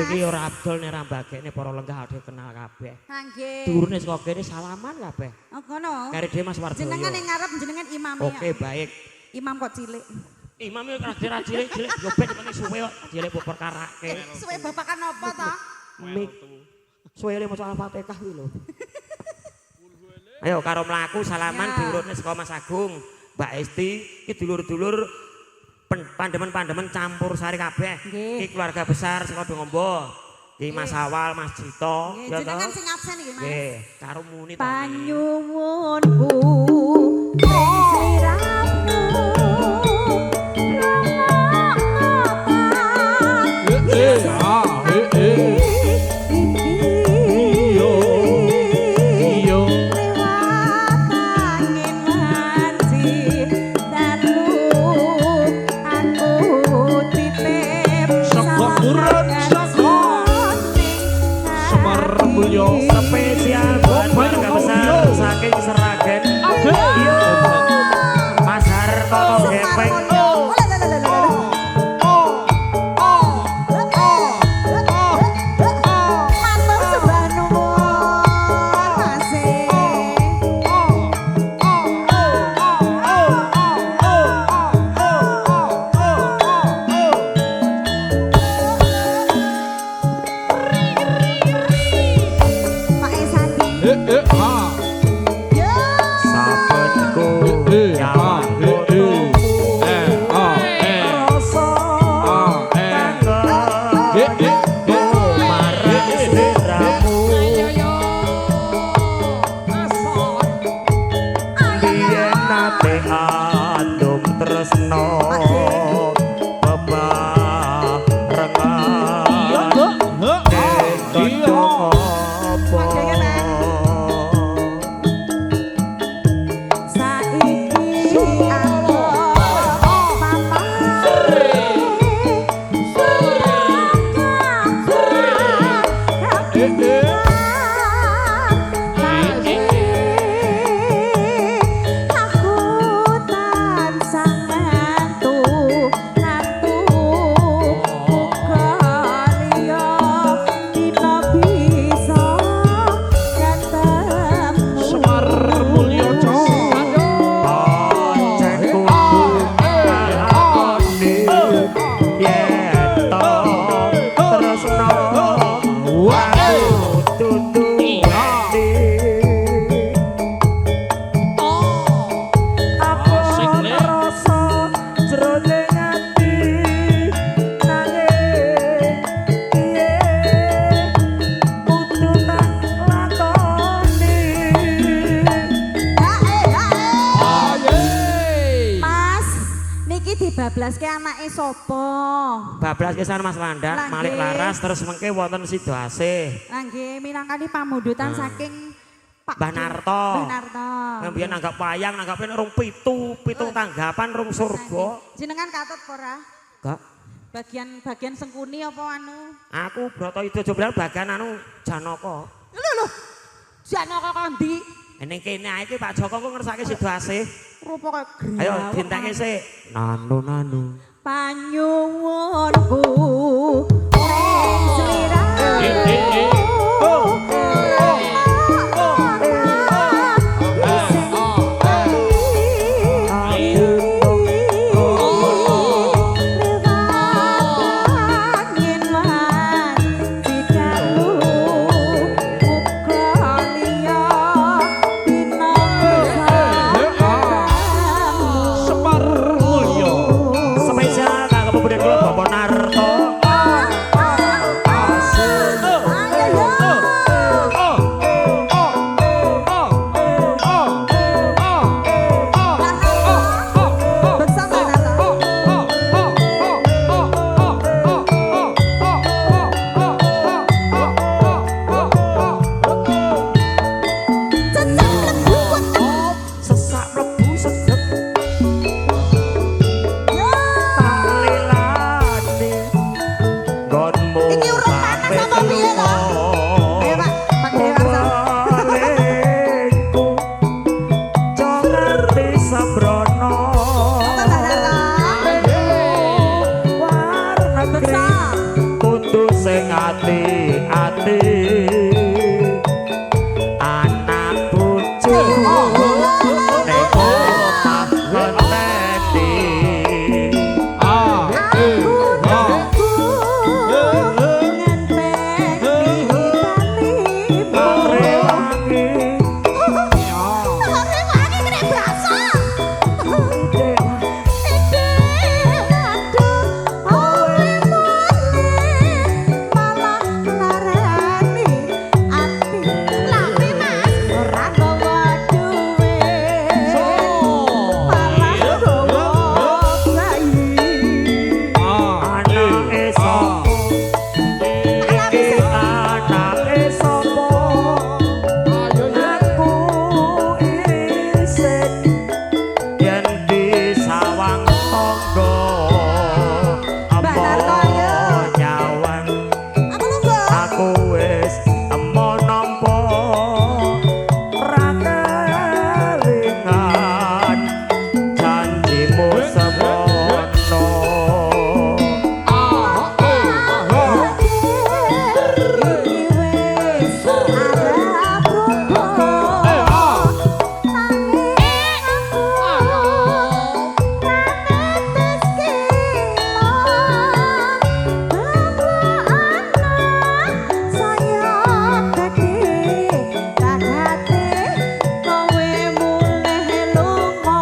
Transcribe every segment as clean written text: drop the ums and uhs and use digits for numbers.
Iki ora abdol nek ora mbagekne para lenggah ade kenal kabeh. Ha nggih. Turune saka kene salaman kabeh. Oh ngono. Kari dhewe Mas Wardoyo. Jenengan ning ngarep jenengan imame. Oke, baik. Imam kok cilik. Imam iki ora cilik-cilik yo ben penting suwe kok cilik mbok perkarake. Suwe babakan apa to? Mik. Suwe le maca Al-Fatihah kuwi lho. Ayo karo mlaku salaman diurutne saka Mas Agung, Mbak Esti, iki dulur-dulur pandemen-pandemen campur sari kabeh. Iki keluarga besar saka Dongombo. Iki Mas Awal, Mas Jito, ya jenengan sing absen iki, Mas. Nggih, karo muni to. Panyuwunku ring sliramu. Spesial buat keluarga besar saking Seragen. Mas Hartono Gepeng. Matur sembah nuwun Mas. Pak Esandi. Sabetku nyawang rasa kangen marang sliramu. Biyen nate andum tresno bebarengan ning kadung apa. Saiki aku aku tansah ngantu ngantu uga liya dina bisa ketemu. Semar Mulyo Pancen kudu nglakoni yen to tresno aku dudu wedi. Aku ngrasa jroning ati nanging piye kudu tak lakoni. Mas, niki dibablaske anake sapa? Bablas kesan Mas Landak, Lah, Malik nggih. Laras terus mengke wonten Sidoasih. Lah nggih minangkani pamundutan saking Pak Mbah Narto. Mbah Narto. Mbiyen nanggap wayang, nanggape rong pitu, pitung tanggapan rong surga. Jenengan katut apa ora? Gak. Bagian-bagian Sengkuni apa anu? Aku Brata Yuda Jomblang bagian anu Janaka. Lho lho. Janaka kondi? Ning kene ae iki Pak Joko kok ngersake Sidoasih. Rupa kaya griyawak. Ayo dinteke sik. Nanu nanu. Panyuwunku ring sliramu. Semar Mulyo. Spesial kanggo pemuda kula Bapak Narto. Sesak mlebu sedep tak lilani nggonmu. Iki urung panas apa piye to? Ayo Pak, Pak Dewarso. Walingku jo ngerti sembrono. Mbah Narto. Luar negeri Beksa. kudu sing ati-ati anak bojo ning omah ngenteni. A E A. Ngenteni balimu. Rewangi. Rewangi kene basa. Aduh, kowe mulih malah nglarani ati. Lah Mas, ora gawa duwe. Malah gawa bayi. A Anake sapa iki, anake sapa? Ayo ya. Aku isih yen disawang tangga Mbak apa Narto, ayo. Nyawang Aku lungguh. Aku wis emo nampa ra kelingan janjimu semono. A E A. Iki wis arep berubah. Nanging aku ra netes kilo. Bapak anak saya gedhe ragate kowe mulih lunga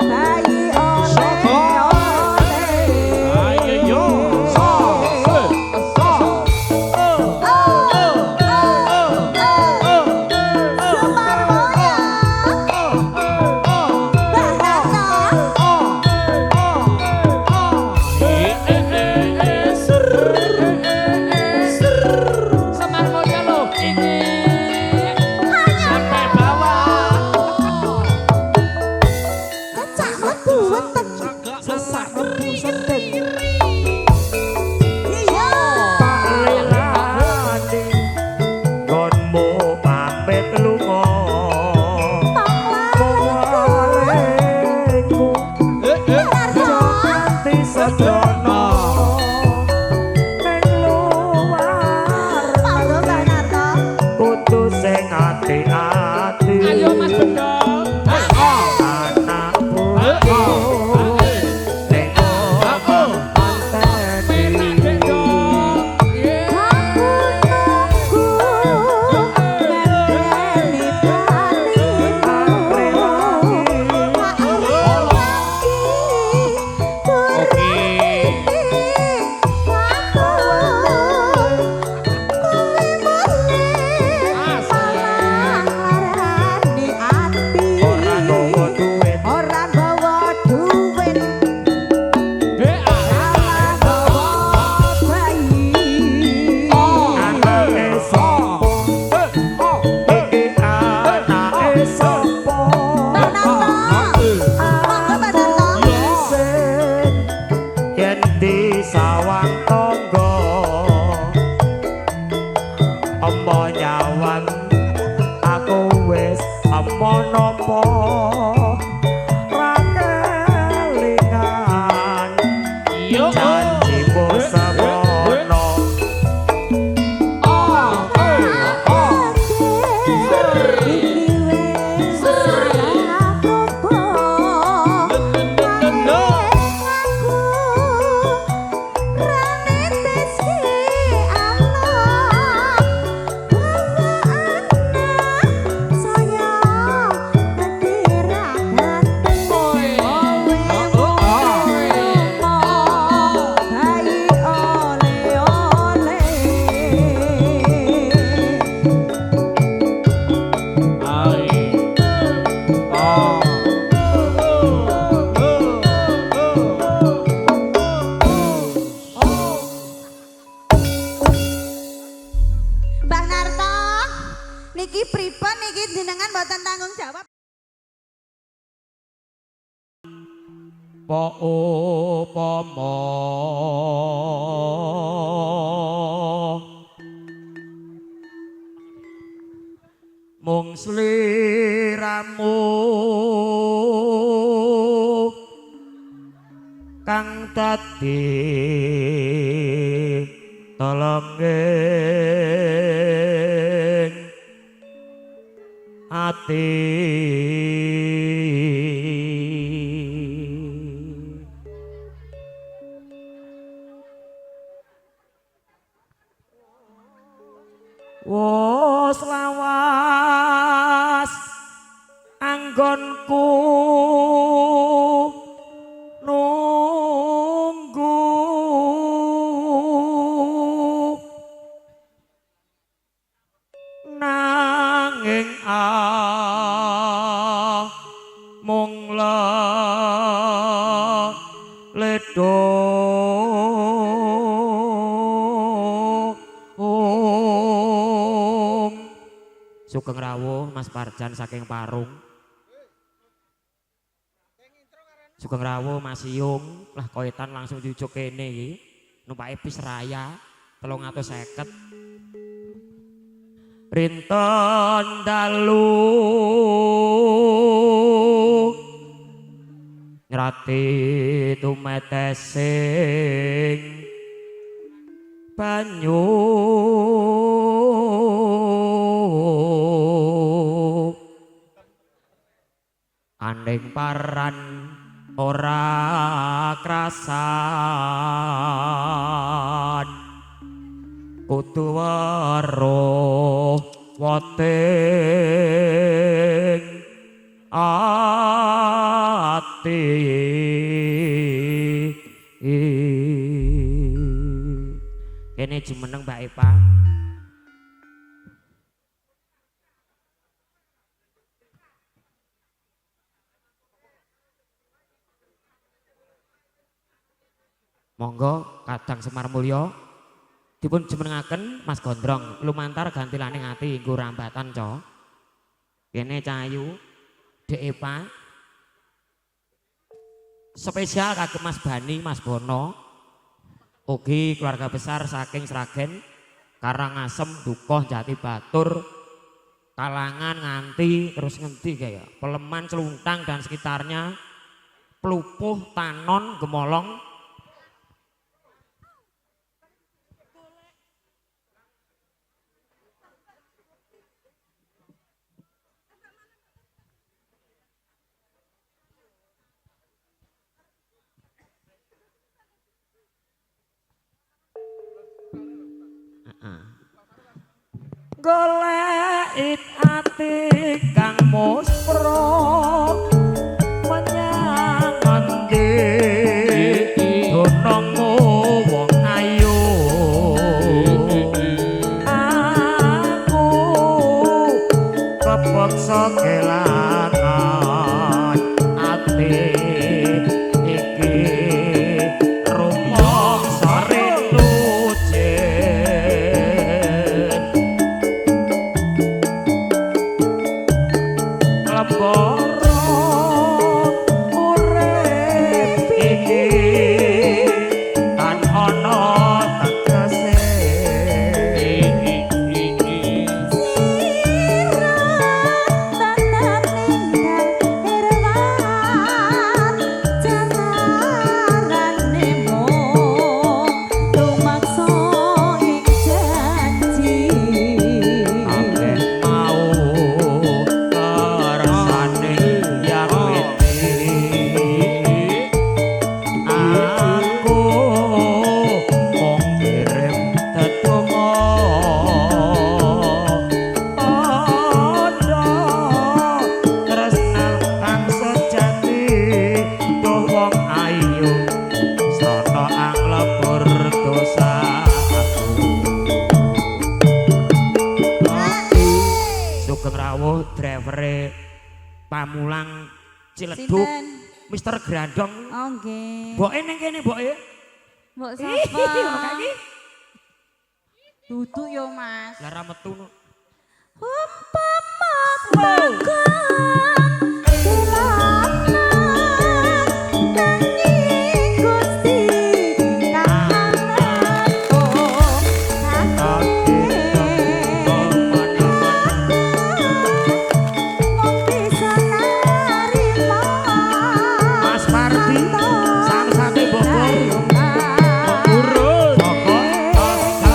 bayi oleh oleh. Ayo yo. So se so. Oh, oh, oh. Semar Mulyo. Mbah Narto. Semar Mulyo lho iki. Sampai bawah. Cecak mlebu weteng. Sesak mlebu sedeng. Iya. Tak lelani nggonmu pamit lunga mung Narto. Ganti sedono ning luar. Monggo Mbah Narto. Kudu sing ati-ati. Ayo Mas Bendol. Anak bojo ning omah Penak ngenteni. Dek Dol. Aku nunggu ngenteni balimu. Tak rewangi Oke. Aku kowe mulih malah nglarani ati. Ora gawa duit. Ora gawa duit. B A. Malah gawa bayi. Anake sapa iki, anake sapa? Mbah Narto. Monggo Mbah Narto. Isin yen disawang tangga emo nyawang aku wis emo nampa ra kelingan Yo. Janjimu semono. A E A. Iki wis arep berubah. Nanging aku ra neteske Allah. Bawa anak saya gedhe ragate. Kowe mulih lunga bayi oleh oleh. A A. Mbah Narto, niki pripun niki jenengan mboten tanggung jawab? Pa upama Mung sliramu kang dadi Tolong ing ati. Wos lawas anggonku nunggu nanging mung ledo. Sugeng rawuh Mas Parjan saking Parung. Sugeng rawuh Mas Iyung, lah koetan langsung jujuk kene iki. Numpake bis raya 350. Rinten dalu ngrati tumetesing banyu. Aning paran ora krasan kudu weruh weting ati. Kene jumeneng Mbak Eva. Monggo Kadang Semar Mulya dipun jumenengaken Mas Gondrong lumantar gantilane ati nggo rambatan co. Kene Cahayu Dek Eva spesial kagem Mas Bani, Mas Bono, ugi keluarga besar saking Sragen, Karangasem, Dukoh, Jati Batur, Kalangan, Nganti, terus ngendi kaya Peleman, Cluntang dan sekitarnya, Plupuh, Tanon, Gemolong. Golek ati kang muspro menyang endi dunungmu wong ayu, aku kepeksa kelangan ati iki rumangsa rindu. Pamulang Ciledug Mister Grandong. Oh nggih. Mboke ning kene mboke. Mbok sapa? Duduk yo Mas. Lah ra metu no. Umpama bakon dolanan nanging Gusti kang Mas Pardi, sam-sami Bogor. Urut. Bogor.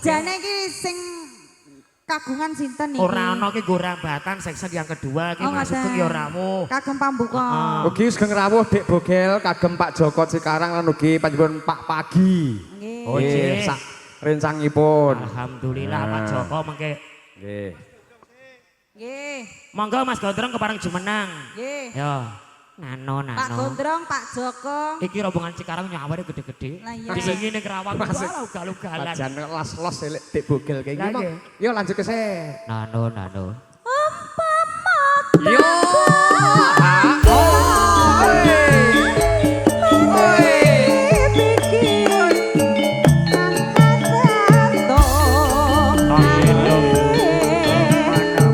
Bogel. Jane iki sing kagungan sinten niki? Ora ana ki nggo rambatan seksek yang kedua ki Oh, Mas Sugeng ngoten. ya rawuh. Kagem pambuka. Heeh. Ugi sugeng rawuh Dik Bogel kagem Pak Joko Cikarang lan ugi panjenengan Pak Pagi. Nggih. Oh, Nggih, nggih. sak rencangipun. Alhamdulillah Pak Nah. Joko mengke. Nggih. Nggih. Monggo Mas Gondrong kepareng jumenang. Nggih. Yo. Nano Pak nano. Gondrong, Pak Joko. Iki rombongan Cikarang nyaware gede-gede. Lah iya. Diingi ning Kerawang Masih. walah ugal-ugalan. Pajan las-los elek Dik Bogel kayak Lah, gini. nggih. Yo lanjut ke saya. Nano nano. Umpama Yo. Ah, oh, oi. Oi. pikir angkat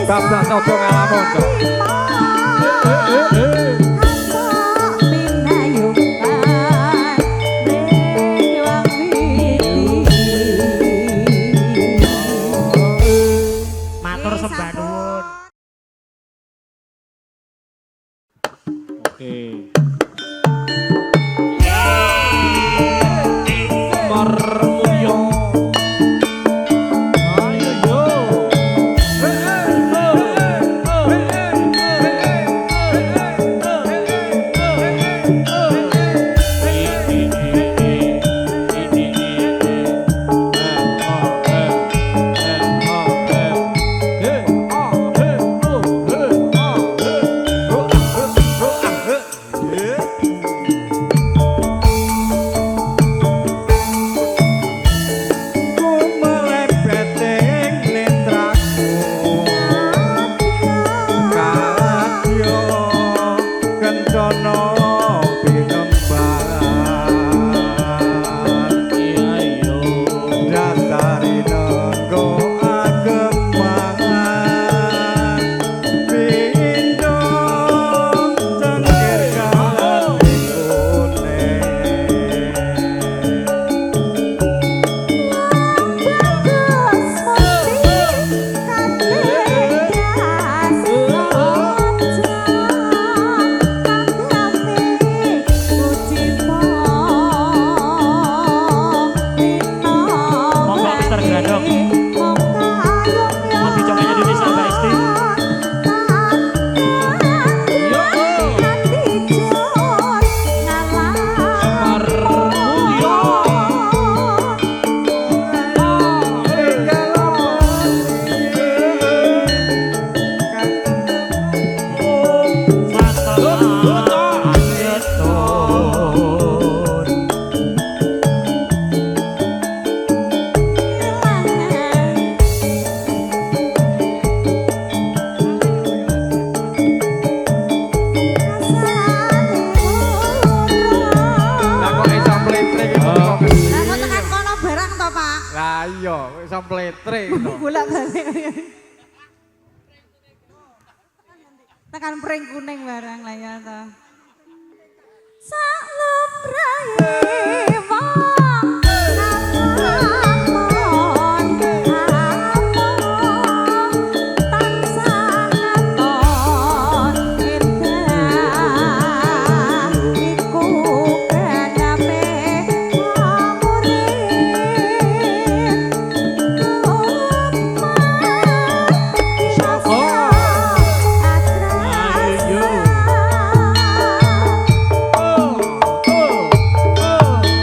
Bablas opo ngalamun to? Matur sembah nuwun. Oke. Marmulyo. Ayo yo. Monggo Mr. Grandong. Mau dicongknya Indonesia Mbak Esti. Lah kok iso mletre iki kok. Lah kok tekan kono barang to, Pak? Lah iya, kok iso mletre to. Bolak-balik. Tekan pring kuning barang lah ya to. Saklumrahe wong amon amon tansah katon indah iku kenape wong urip. Oh, oh, oh.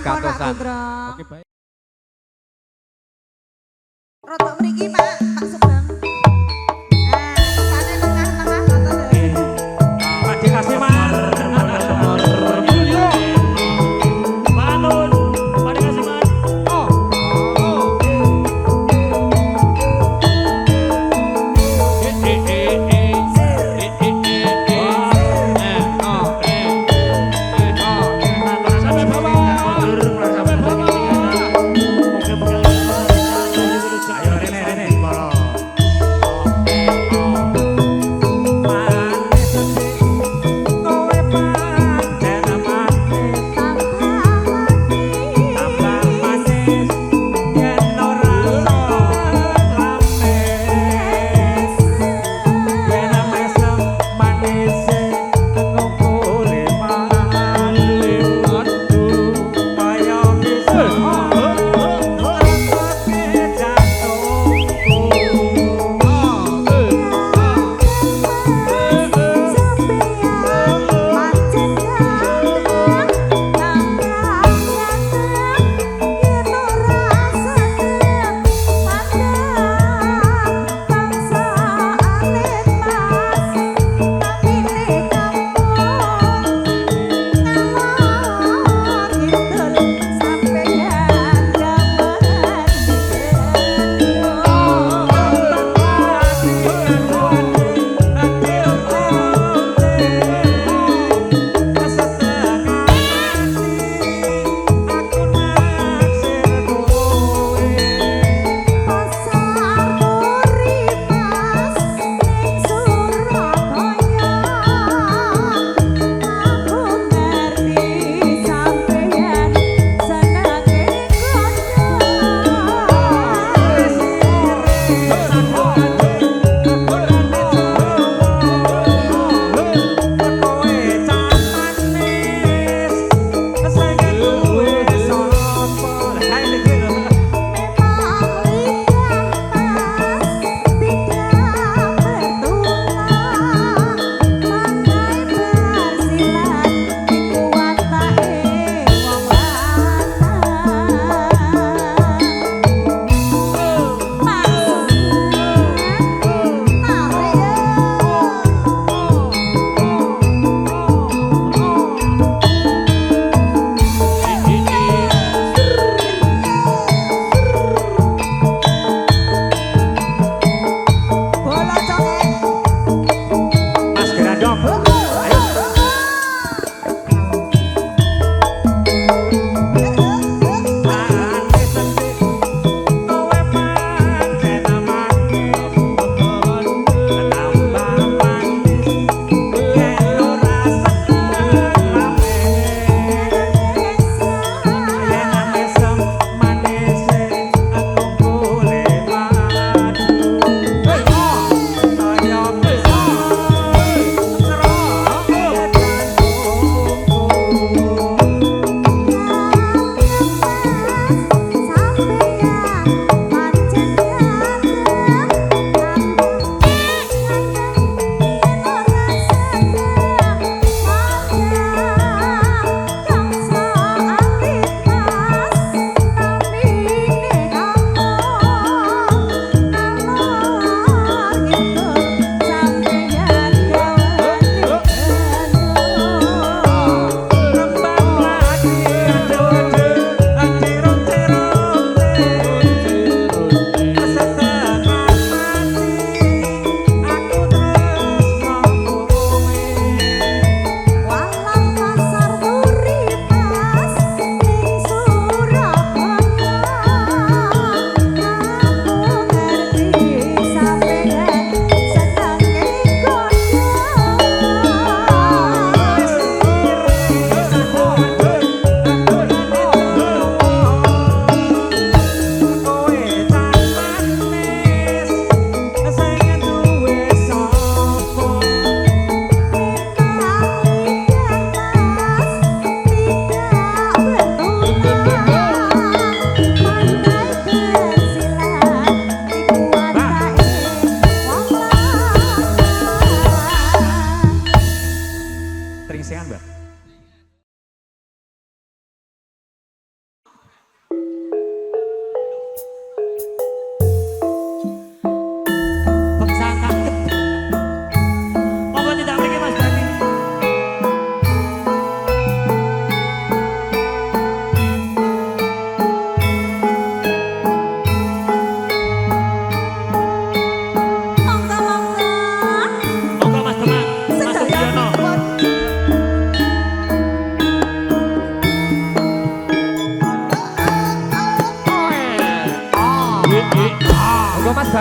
Sampun Pak Gantosan. Gondrong. Oke, baik. Rotok mriki Pak, Pak Sugeng. Nah, kesane tengah-tengah ngoten lho. Pak dikasih Mas. Yo. Manun. Pak dikasih Mas. Oh. Oh. Eh eh eh eh. Eh eh eh eh. Eh oh eh. Eh oh. Sampai bawah. Sampai bawah. Ayo rene rene.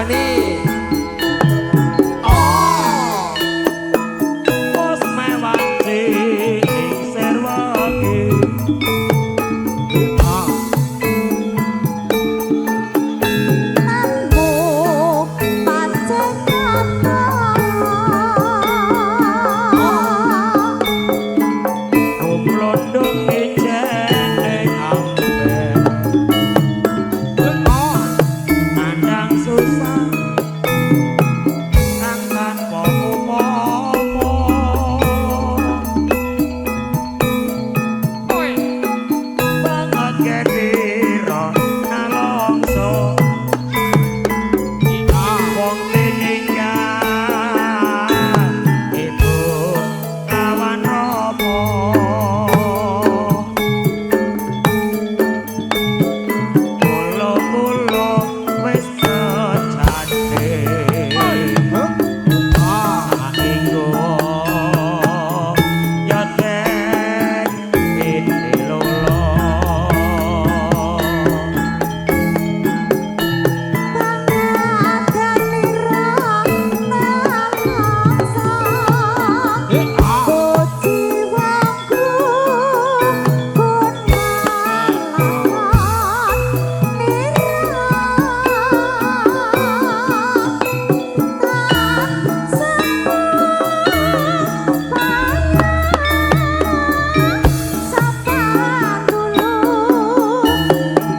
Dani. Oh. Wis mewati ing serwaki. Tanmu pancen nyata. Kumlondong ijen ing amben. Nandang susah kang tanpa upama. Banget kedira nalongso wong tininggal ibu kawan rama. Mula-mula wis pecate sainggo ya den pitilolo.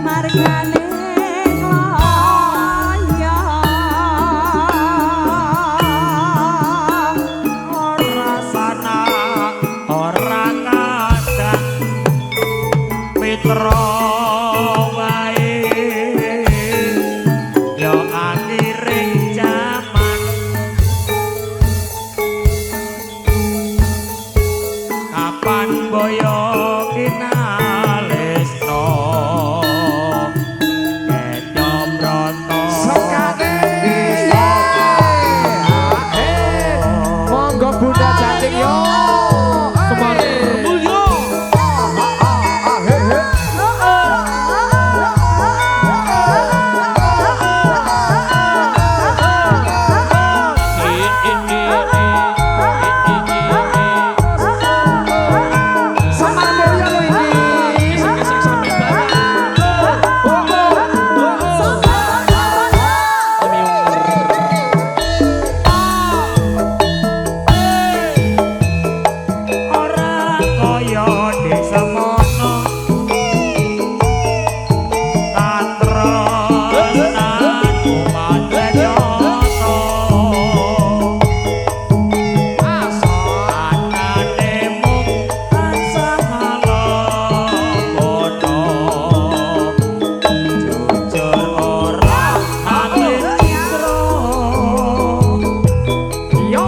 Margane kloyo. Ora sana ora kadang mitra wae ya akhiring jaman kapan boyo kinalesno kenya brata. Sekane. Monggo Bunda Cantik yo. Semar Mulyo. Semar Mulyo lho iki. Gesek-gesek sampai bawah. Ora kaya desa mono katresnanku pancen nyata anane mung tansah alokono jujur ora ate citra. Yo.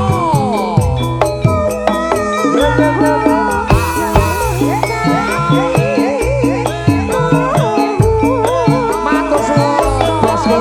Matur suwun, bosku.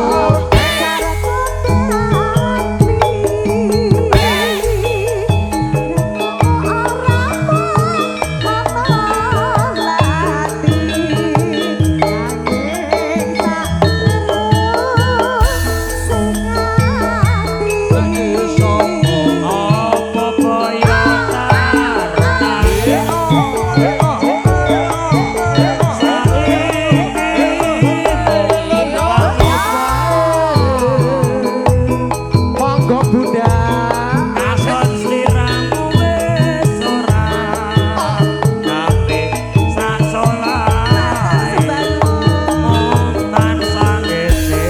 Apa boyo tartane Monggo Bunda. Katon sliramu wis ora kabeh sak solahe mung tansah ngece.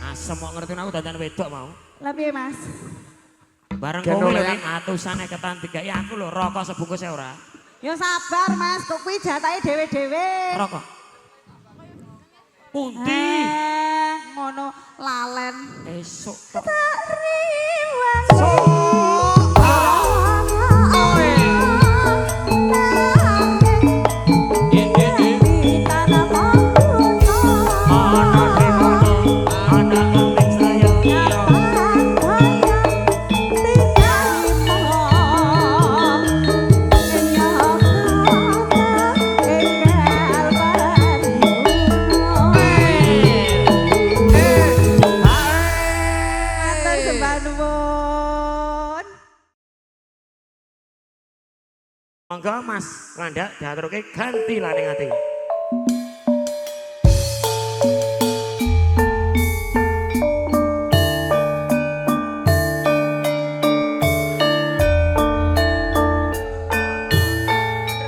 Asem kok ngerti aku dandan wedok mau. Lah piye, Mas? Bareng Gen kowe lho oleh- ki atusan eketan digawe aku lho rokok sebungkus e ora. Ya sabar, Mas, kok kuwi jatahe dhewe-dhewe. Rokok. Pundi? Eh, ngono lalen. Esuk tok. Tak riwang. Ana di mana? Ana ing saya. Thank you. Monggo Mas Landak diaturke ganti laning ati.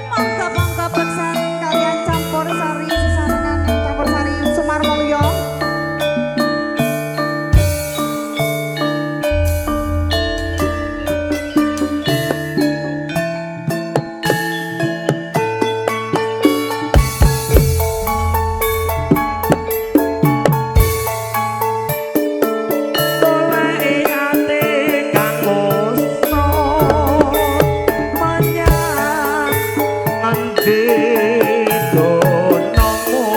Monggo-monggo beksan kalian campur sari sesarengan campur sari Semar Mulyo. Goleki ati kang musna menyang ngendi donomu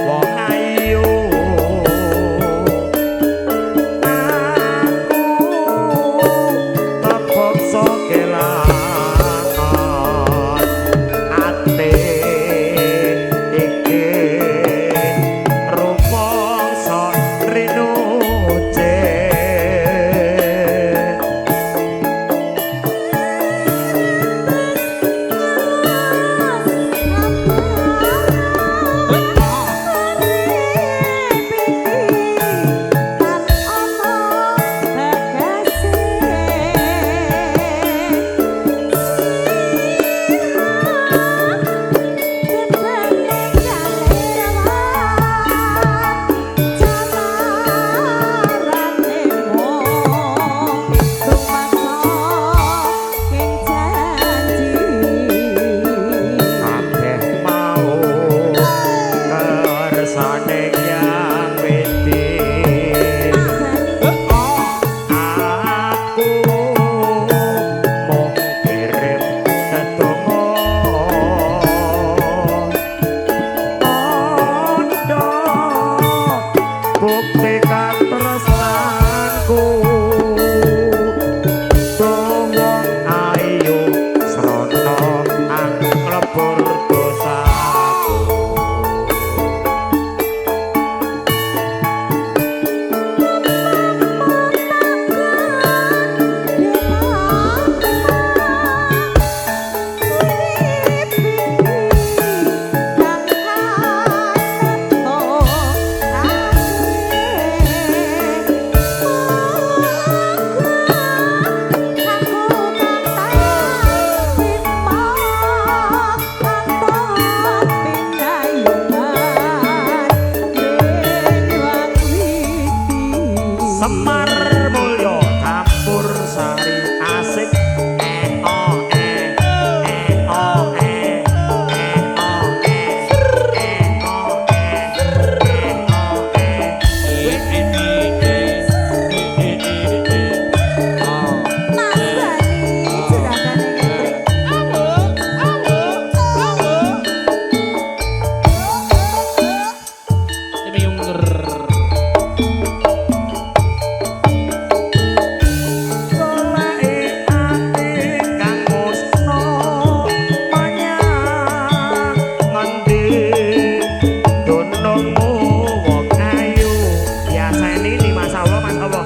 wong ayu aku kepeksa kelangan ati iki rumangsa rinuje. Kabeh mau kersane Hyang Widi aku mung kirim tetunggo tandha bukti katresnanku wong ayu srana anglebur dosaku. Semar Mulyo campur sari asik e o e e o e e o e e o e e o e. Goleki ati kang musna menyang ngendi dunungmu wong ayu. Biasane ini Mas Allah, Mas Allah.